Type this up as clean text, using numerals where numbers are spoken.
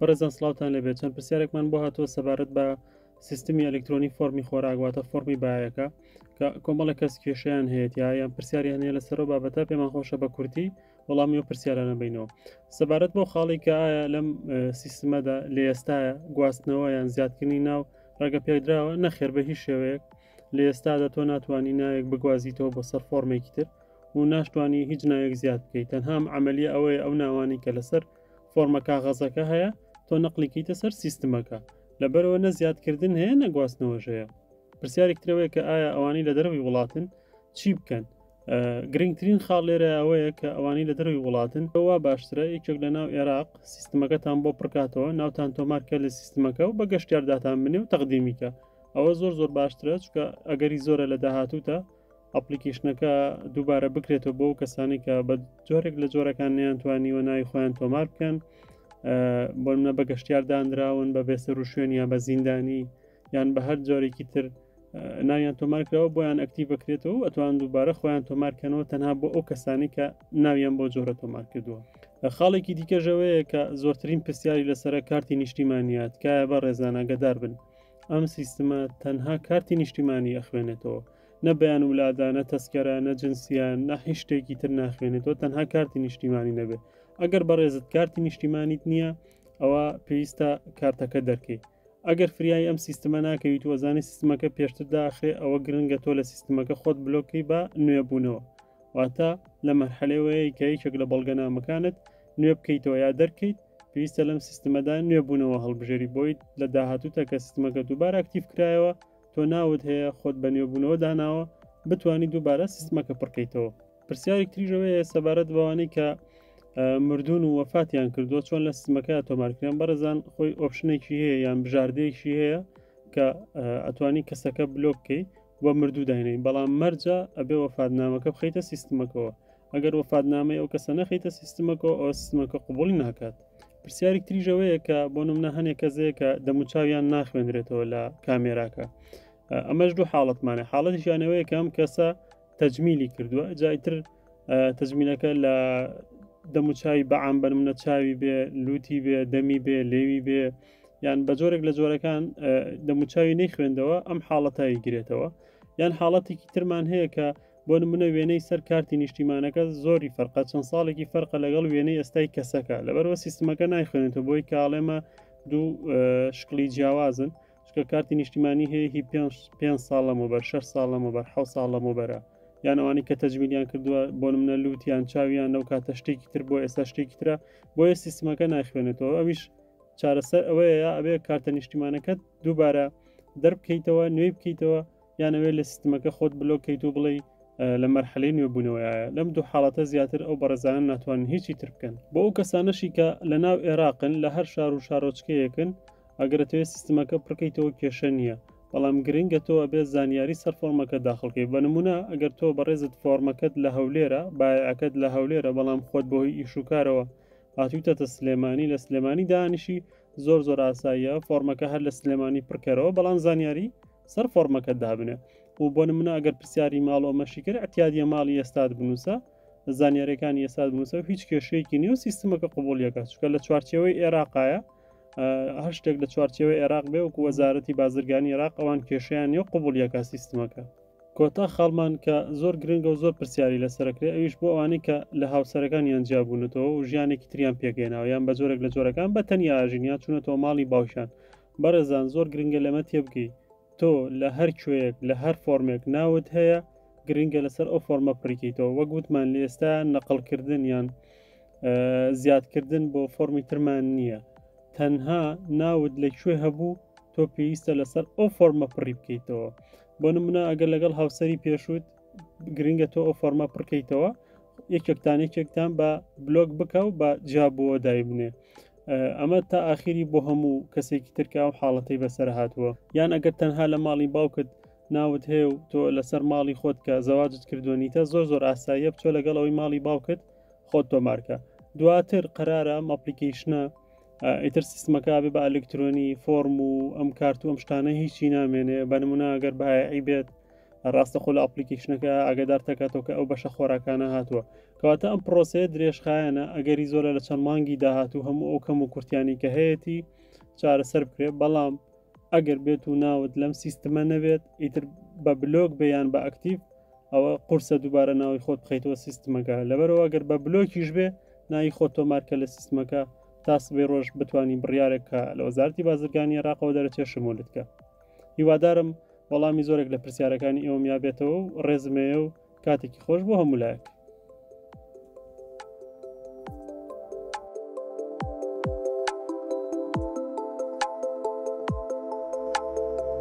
بەڕێزان سڵاوتان لێبێت چەند پرسیارێکمان بۆ هاتووە سەبارەت بە سیستمی ئەلکترۆنی فۆرمی خۆراک واتە فۆرمی بایەکە کە کۆمەڵە کەس کێشیان هەیە یان پرسیاریان هەیە لەسەر بابەتە پێمان خۆشە بە کورتی وەڵامی ئەو پرسیارانە بینەوە سەبارەت بۆ خاڵی کە ئایا لەم سیستمەدا لە ئێستاە گواستنەوە یان زیادکردنی ناو ڕێگە پێدراوە؟ نەخێر بە هیچ شێوەیەک لە ئێستادا تۆ ناتوانانی ناوێک بگوازیتەوە بۆ سەر فۆرمێکی تر و ناشتوانی هیچ ناوێک زیاد بکەیت. تەنها ئەم عملیە ئەوەیە ئەو ناوانی کە لەسەر فۆرمە کاغەزەکە هەیە تۆ نەقلیکەیتە سەر سیستمەکە، لەبەرەوە نە زیادکردن هەیە نە گواستنەوەش هەیە. پرسیارێک ترەوەیە کە ئایا ئەوانەی لە دەرەوەی وڵاتن چی بکەن؟ گرنگترین خاڵ لێرە ئەوەیە کە ئەوانەی لە دەرەوەی وڵاتن وا باشترە یەکێک لە ناو عێراق سیستمەکەتان بۆ پڕکاتەوە، ناوتان تۆمارکە لە سیستمەکە و بە گەشتیار داتان بنێ و تەقدیمیکە. ئەوە زۆر زۆر باشترە، چونکە ئەگەری زۆرە لە داهاتووتا application ەکە دووبارە بکرێتەوە بۆ کەسانی کە بە جۆرێک لە جۆرەکان نیانتوانیوە ناوی خۆیان تۆمار بکەن، بۆ نمونە بە گەشتیار دانراون، بە بێسەر و شوێن یان بە زیندانی یان بە هەر جۆرێکی تر ناویان تۆمار کراوە، بۆیان active بکرێتەوە و ئەتوان دووبارە خۆیان تۆمارکەنەوە تەنها بۆ ئەو کەسانی کە ناویان بۆ جۆرە تۆمار کردووە. خاڵێکی دیکەژەوەیە کە زۆرترین پرسیاری لەسرە کارتی نیشتیمانیات. تکایە بە ڕێزان ئاگدار بن، ئەم سیستمە تەنها کارتی نیشتیمانی ئەخوێنێتەوە، نە بەیان ولادە، نە تەسکەرە، نە جنسیە، نە هیچ شتێکی تر ناخوێنێتەوە، تەنها کارتی نیشتیمانی نەبێت. ئەگەر بەڕێزت کارتی نیشتیمانیت نییە ئەوە پێویستە کارتەکە دەرکەی. ئەگەر فریای ئەم سیستمە ناکەویت و ئەزانی سیستمەکە پێشتر داخرێ، ئەوە گرنگە تۆ لە سیستمەکە خۆت بلۆکەی بە نوێبوونەوە، واتە لە مەرحەلەوەیە کە یەکێک لە بەڵگەنامەکانت نوێ بکەیتەوە یا دەرکەیت، پێویستە لەم سیستمەدا نوێبوونەوە هەڵبژێری بۆیت لە داهاتووتە کە سیستمەکە دووبارە active کرایەوە تۆ ناوت هەیە، خۆت بە نوێبوونەوە داناوە، بتانی دووبارە سیستمەکە پڕکەیتەوە. پرسیارێک تریژەوەیە سەبارەت بەوانەی کە مردوون و وەفاتیان کردووە چۆن لە سیستمەکە تۆمارکرێن. بەڕێزان خۆی option ێکی هەیە یان بژاردەیەکی هەیە کە ئەتوانی کەسەکە بلۆک بکەی و مردوو داینەی، بەڵام مەرجە ئەبێ وەفاتنامەکە بخەیتە سیستمەکەەوە. ئەگەر وەفاتنامەی ئەو کەسە نەخەیتە سیستمەکەەوە ئەو سیستمەکە قوبولی ناکات. پرسیارێک تریژەوەیە کە بۆ نمونە هەنێک کەسەیە کە دەموچاویان ناخوێنرێتەوە لە کامێراکە. ئەمەش دوو حاڵەتمانە، حاڵەتیشیانەوەیە کە ئەم کەسە تەجمیلی کردووە، جایتر تەجمیلەکە لە دەموچاوی بەعام بەنمونە چاوی بێ، لوتی بێ، دەمی بێ، لێوی بێ، یان بە جۆرێک لە جۆرەکان دەموچاوی نەیخوێندەوە، ئەم حاڵەتایی گرێتەوە. یان حاڵەتێکی ترمان هەیە کە بۆ نمونە وێنەی سەر کارتی نیشتیمانەکە زۆری فەرقە، چەند ساڵێکی فەرقە لەگەڵ وێنەی ئێستای کەسەکە، لەبەرەوە سیستمەکە نایخوێنێتەوە بۆی کاڵێمە دوو شکلی جیاوازن. چونکە کارتی نیشتیمانی هەیە هی پێ ساڵ لەمەوبەر، 6 ساڵ لەمەوبەر، 6 ساڵ لەمەوبەرە، یان ئەوانەی کە تەجمیلیان کردووە بۆ نمونە لوتیان چاویان لەو کاتە شتێکی تر بۆ ئێستا شتێکی ترە، بۆیە سیستمەکە ناخوێنێتەوە. ئەویش چارەسەر ئەوەیە ئەبێ کارتە نیشتیمانەکەت دووبارە دەربکەیتەوە، نوێی بکەیتەوە، یان ئەوێ لە سیستمەکە خۆت بلۆکەیت و بڵێ لە مەرحەلەی نوێبوونەوەیە. لەم دوو حاڵەتە زیاتر ئەو بەڕێزانە ناتوانن هیچی تر بکەن. بۆ ئەو کەسانەشی کە لە ناو عێراقن لە هەر شار و شارۆچکەیەکن، ئەگەر ئەتەوێت سیستمەکە پڕکەیتەوە کێشە نییە، بەڵام گرنگە تۆ ئەبێت زانیاری سەر فۆرمەکە داخڵکەی. بە نمونە ئەگەر تۆ بەڕێزت فۆرمەکەت لە هەولێرە، بایعەکەت لە هەولێرە، بەڵام خۆت بەهۆی ئیش و کارەوە هاتوویتەتە سلێمانی، لە سلێمانی دانیشی، زۆر زۆر ئاساییە فۆرمەکە هەر لە سلێمانی پڕکەرەوە، بەڵام زانیاری سەر فۆرمەکە دابنێ. و بۆ نمونە ئەگەر پرسیاری ماڵ و ئەمەشی کرد، اعتیادیە ماڵی ئێستات بنووسە، زانیاریەکانی ئێستات بنووسە و هیچ کێشەیەکی نییە و سیستمەکە قبوڵیەکە، چونکە لە چوارچێوەی عێراقایە. هەر شتێک لە چوارچێوەی عێراق بێ وەکو وەزارەتی بازرگانی عێراق ئەوان کێشیان نیە و قبوڵیەکە سیستمەکە. کۆتا خاڵمان کە زۆر گرنگە و زۆر پرسیاری لەسەرکرێ، ئەویش بۆ ئەوانەی کە لە هاوسەرەکانیان جیابوونەتەوە و ژیانێکی تریان پێکهێناوە یان بە جۆرێک لە جۆرەکان بە تەنیا ئاژین یان چوونەتەوە ماڵی باوکیان. بەڕێزان زۆر گرنگە لەمە تێبگەی تۆ لە هەر کوێیەک لە هەر فۆرمێک ناوت هەیە گرنگە لەسەر ئەو فۆرمە پڕیکەیتەوە. وەک وتمان لە ئێستا نەقڵکردن یان زیادکردن بۆ فۆرمی ترمان نییە، تەنها ناوت لە کوێ هەبوو تۆ پێویستە لەسەر ئەو فۆرمە پڕی بکەیتەوە. بۆ نمونە ئەگەر لەگەڵ هاوسەری پێشوت گرنگە تۆ ئەو فۆرمە پڕکەیتەوە، یەکێکتان یەکێکتان بە بلۆک بکە و بە جیابووە دایبنێ. ئەمە تا ئاخیری بۆ هەموو کەسێکی ترکە ئەو حاڵەتەی بەسەر هاتووە. یان ئەگەر تەنها لە ماڵی باوکت ناوت هەیە و تۆ لەسەر ماڵی خۆت کە زەواجت کردووە نیتە، زۆر زۆر ئاساییە بچۆ لەگەڵ ئەوەی ماڵی باوکت خۆت تۆمارکە. دواتر قەرارە ئەم application ە ئیتر سیستمەکە بێ بە ئەلکترۆنی، فۆرم و ئەم کارت و ئەم شتانە هیچی نامێنێ. بە نمونە ئەگەر بایعی بێت ڕاستەخۆ لە application ەکە ئاگادار دەکاتەوە کە ئەو بەشە خۆراکانە هاتووە. کەواتە ئەم پرۆسەیە درێژخایەنە، ئەگەری زۆرە لە چەند مانگی داهاتوو هەموو ئەو کەم و کورتیانی کە هەیەتی چارەسەر بکرێت، بەڵام ئەگەر بێت و ناوت لەم سیستمە نەبێت ئیتر بە بلۆک بێ یان بە active ئەوە قورسە دووبارە ناوی خۆت بخەیتەوە سیستمەکە، لەبەرەوە ئەگەر بە بلۆکیش بێ ناوی خۆت تۆمارکە لە سیستمەکە تا سبەی ڕۆژ بتوانین بڕیارێک کە لە وەزارەتی بازرگانی عێراقەوە دەرەچێت شمولت کە. هیوادارم وەڵامی زۆرێک لە پرسیارەکانی ئێوەم یابێتەوە و ڕێزم هەیە و کاتێکی خۆش بۆ هەموو لایەک.